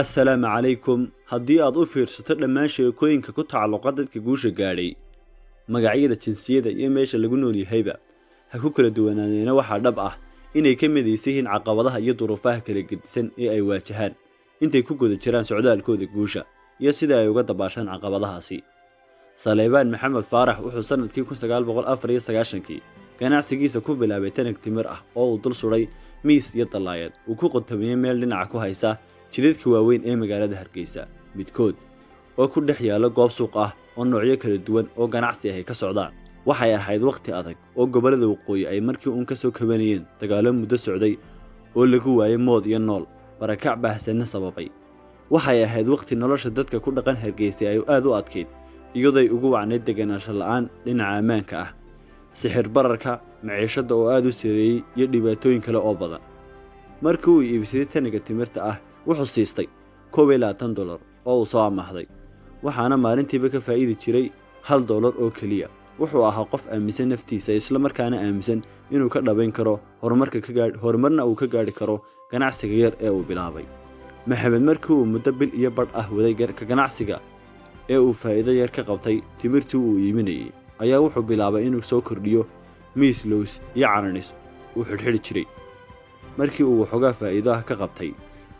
Assalaamu calaykum. Haddii aad u fiirsato dhammaan sheekooyinka ku tacalluqa dadka guusha gaadhay, magacyada, jinsiyada iyo meesha lagu nool yahayba ha ku kala duwanaadeena, waxaa dhab ah inay ka midaysan yihiin caqabadaha iyo duruufaha kala gedisan ee ay waajahaan intay ku guda jiraan socdaalkooda guusha iyo sida ay uga dabaashaan caqabadahaasi. Saleebaan Maxamed Faarax wuxuu sanadkii 1994-kii ganacsigiisa ku bilaabay tanag timir ah oo uu dul suday miis iyo dallaayad uu ku qotomiyey meel dhinaca ku haysa jidadka waaweyn ee magaalada Hargeysa midkood, oo ku dhex yaalla goob suuq ah oo noocyo kala duwan oo ganacsi ah ay ka socdaan. Waxay ahayd wakhti adag oo gobollada waqooyi ay markii uun kasoo kabanayeen dagaallo muddo socday oo lagu waayay mood iyo nool, barakac baahsanna sababay. Waxay ahayd wakhti nolosha dadka ku dhaqan Hargeysa ay aad u adkayd, iyadoy ugu wacnayd deganaansho la'aan dhinaca ammaanka ah, sixir bararka maciishadda oo aad u sareeyey iyo dhibaatooyin kale oo badan. Markii uu iibsaday tanaga timirta ah, wuxuu siistay $21 oo uu soo amaahday, waxaana maalintiiba ka faa'iidi jiray $1 oo keliya. Wuxuu ahaa qof aaminsan naftiisa, isla markaana aaminsan inuu ka dhabayn karo horumarka ka gaadh horumarna uu ka gaadhi karo ganacsiga yar ee uu bilaabay. Maxamed markii uu muddo bil iyo badh ah waday ka ganacsiga ee uu faa'iido yar ka qabtay timirtii uu iibinayay, ayaa wuxuu bilaabay inuu soo kordhiyo miis lows iyo cananis uu xidhxidhi jiray. Markii uu waxoogaa faa'iido ah ka qabtay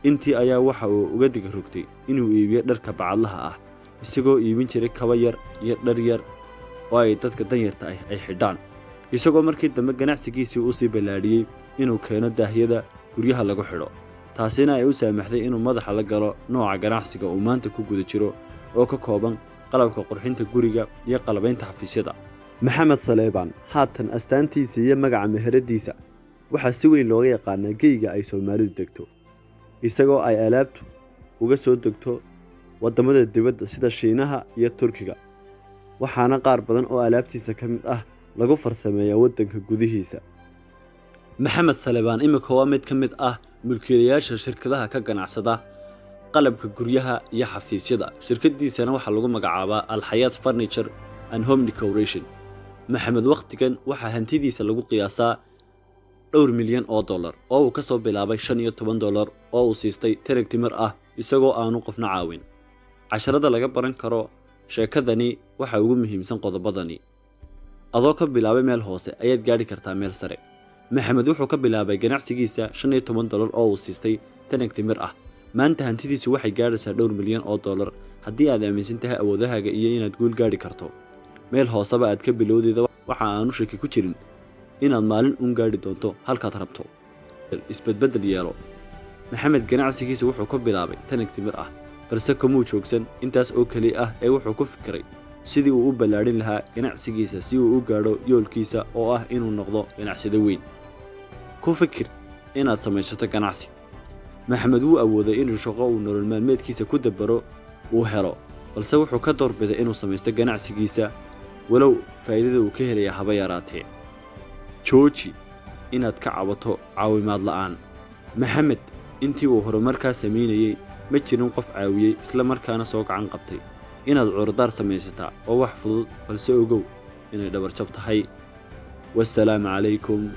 intii, ayaa waxa uu uga diga rogtay inuu iibiyo dharka bacadlaha ah, isagoo iibin jiray kaba yar iyo dhar yar oo ay dadka danyarta ah ay xidhaan, isagoo markii dambe ganacsigiisii usii ballaadhiyey inuu keeno daahyada guryaha lagu xidho, taasina ay u saamaxday inuu madaxa la galo nooca ganacsiga uu maanta ku guda jiro oo ka kooban qalabka qurxinta guriga iyo qalabaynta xafiisyada. Maxamed Saleebaan haatan astaantiisa iyo magaca meheradiisa waxaa si weyn looga yaqaanaa geyga ay Soomaalidu degto, isagoo ay alaabtu uga soo degto waddamada dibadda sida Shiinaha iyo Turkiga, waxaana qaar badan oo alaabtiisa ka mid ah lagu farsameeyaa waddanka gudihiisa. Maxamed Saleebaan imika waa mid ka mid ah mulkiilayaasha shirkadaha ka ganacsada qalabka guryaha iyo xafiisyada. Shirkadiisana waxaa lagu magacaabaa Alxayaat Furniture and Home Decoration. Maxamed wakhtigan waxaa hantidiisa lagu qiyaasaa dhowr milyan oo dollar, oo uu kasoo bilaabay $15 oo uu siistay tanag timir ah, isagoo aanu qofna caawin. Casharada laga baran karo sheekadani waxaa ugu muhiimsan qodobadani: adoo ka bilaabay meel hoose ayaad gaadhi kartaa meel sare. Maxamed wuxuu ka bilaabay ganacsigiisa $15 oo uu siistay tanag timir ah. Maanta hantidiisu waxay gaadhaysaa dhowr milyan oo dollar. Haddii aad aaminsan tahay awoodahaaga iyo inaad guul gaadhi karto, meel hooseba aad ka bilowdeeda, waxa aanu shaki ku jirin inaad maalin uun gaadhi doonto halkaad rabto. Isbedbeddel yeelo. Maxamed ganacsigiisa wuxuu ka bilaabay tanag timir ah, balse kamuu joogsan intaas oo keli ah ee wuxuu ku fikiray sidii uu u ballaadhin lahaa ganacsigiisa si uu u gaadho yoolkiisa oo ah inuu noqdo ganacsade weyn. Ku fikir inaad samaysato ganacsi. Maxamed wuu awooday inuu shaqo uu nolol maalmeedkiisa ku dabaro uu helo, balse wuxuu ka doorbiday inuu samaysto ganacsigiisa, walow faa'iidada uu ka helaya haba yaraatee. Jooji inaad ka cabato caawimaad la'aan. Maxamed intii uu horumarkaa samaynayey ma jirin qof caawiyey isla markaana soo gacan qabtay. Inaad cudurdaar samaysataa oo wax fudud, balse ogow inay dhabarjab tahay. Wasalaamu calaykum.